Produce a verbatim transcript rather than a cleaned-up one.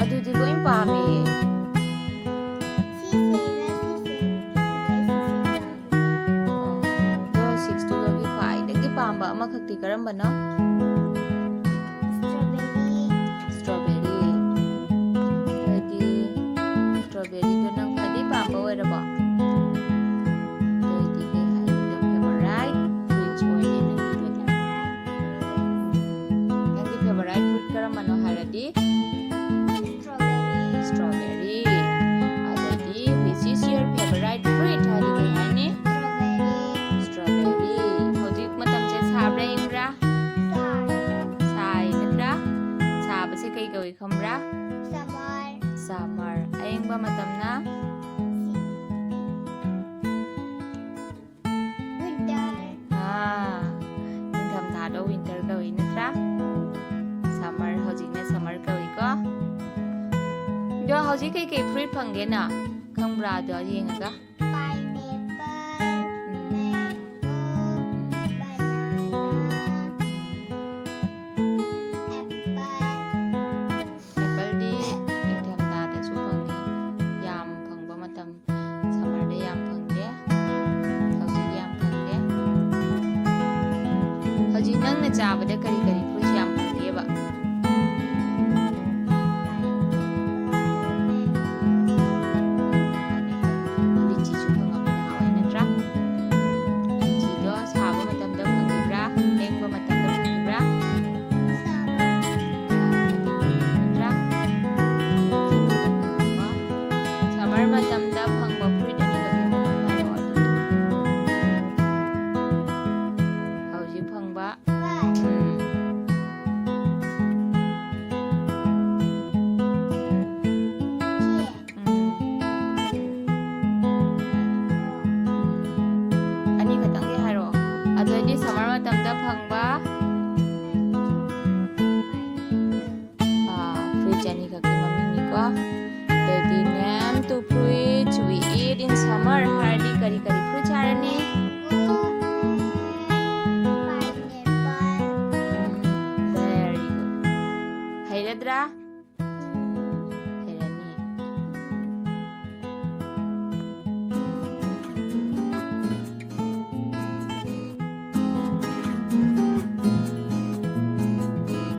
ꯑꯗꯨꯗꯤ ꯂꯣꯏ ꯄꯥꯝꯃꯦ꯫ ꯑꯗꯣ ꯁꯤꯛꯁꯇꯨꯗꯒꯤ ꯈ꯭ꯋꯥꯏꯗꯒꯤ ꯄꯥꯝꯕ ꯑꯃꯈꯛꯇꯤ ꯀꯔꯝꯕꯅꯣ? Strawberry꯫ ꯑꯗꯨꯗꯤ strawberryꯗꯣ ꯅꯪ ꯈ꯭ꯋꯥꯏꯗꯒꯤ ꯄꯥꯝꯕ ꯑꯣꯏꯔꯕꯣ? ꯑꯗꯨ ꯑꯣꯏꯗꯤ ꯀꯩ ꯍꯥꯏꯅꯤ? Favourite fruits ꯑꯣꯏꯔꯦ ꯅꯪꯒꯤꯗꯤ꯫ ꯅꯪꯒꯤ favourite fruit ꯀꯔꯝꯕꯅꯣ ꯍꯥꯏꯔꯗꯤ? Strawberry꯫ ꯑꯗꯩꯗꯤ, "Which is your favourite fruit?" ꯍꯥꯏꯗꯤ ꯀꯩ ꯍꯥꯏꯅꯤ? Strawberry꯫ ꯍꯧꯖꯤꯛ ꯃꯇꯝꯁꯦ ꯁꯥꯕ꯭ꯔꯥ ꯏꯪꯕ꯭ꯔꯥ? ꯁꯥꯏ ꯅꯠꯇ꯭ꯔꯥ? ꯁꯥꯕꯁꯦ ꯀꯩ ꯀꯧꯏ ꯈꯪꯕ꯭ꯔꯥ? Summer꯫ ꯑꯌꯪꯕ ꯃꯇꯝꯅ? ꯑꯥ, ꯅꯤꯡꯊꯝꯊꯥꯗꯣ winter ꯀꯧꯏ ꯅꯠꯇ꯭ꯔꯥ? Summer, ꯍꯧꯖꯤꯛꯅ summer ꯀꯧꯏꯀꯣ꯫ ꯑꯗꯣ ꯍꯧꯖꯤꯛ ꯀꯩꯀꯩ fruit ꯐꯪꯒꯦ ꯅꯪ? ꯈꯪꯕ꯭ꯔꯥ ꯑꯗꯣ ꯌꯦꯡꯉꯒ? Pineapple, mango, banana, apple꯫ Appleꯗꯤ ꯅꯤꯡꯊꯝꯊꯥꯗꯁꯨ ꯐꯪꯉꯤ꯫ ꯌꯥꯝ ꯐꯪꯕ ꯃꯇꯝ, summerꯗ ꯌꯥꯝ ꯐꯪꯗꯦ꯫ ꯍꯧꯖꯤꯛ ꯌꯥꯝ ꯐꯪꯗꯦ꯫ ꯍꯧꯖꯤꯛ ꯅꯪꯅ ꯆꯥꯕꯗ ꯀꯔꯤ ꯀꯔꯤ fruits ꯌꯥꯝ ꯐꯪꯒꯦꯕ? Lycheeꯁꯨ ꯐꯪꯉꯝꯃꯤ ꯅꯍꯥꯟꯋꯥꯏ ꯅꯠꯇ꯭ꯔꯥ? Lycheeꯗꯣ ꯁꯥꯕ ꯃꯇꯝꯗ ꯐꯪꯉꯤꯕ꯭ꯔꯥ? ꯑꯌꯪꯕ ꯃꯇꯝꯗ ꯐꯪꯉꯤꯕ꯭ꯔꯥ? ꯅꯠꯇ꯭ꯔꯥ? Summer ꯃꯇꯝꯗ ꯐꯪꯕ fruit ꯑꯅꯤꯈꯛꯀꯤ ꯃꯃꯤꯡ ꯍꯥꯏꯔꯛꯑꯣ ꯑꯗꯨꯗꯤ꯫ ꯍꯧꯖꯤꯛ ꯐꯪꯕ꯫ ꯎꯝ꯫ ꯎꯝ꯫ ꯎꯝ꯫ ꯑꯅꯤꯈꯛꯇꯪꯗꯤ ꯍꯥꯏꯔꯛꯑꯣ꯫ ꯑꯗꯨ ꯑꯣꯏꯗꯤ summer ꯃꯇꯝꯗ ꯐꯪꯕ, ꯑꯥ, fruits ꯑꯅꯤꯈꯛꯀꯤ ꯃꯃꯤꯡꯅꯤꯀꯣ꯫ ꯑꯗꯨꯗꯤ name two fruits we eat in summer ꯍꯥꯏꯔꯗꯤ ꯀꯔꯤ ꯀꯔꯤ fruits ꯍꯥꯏꯔꯅꯤ? Very good꯫ ꯌꯥꯗ꯭ꯔꯥ?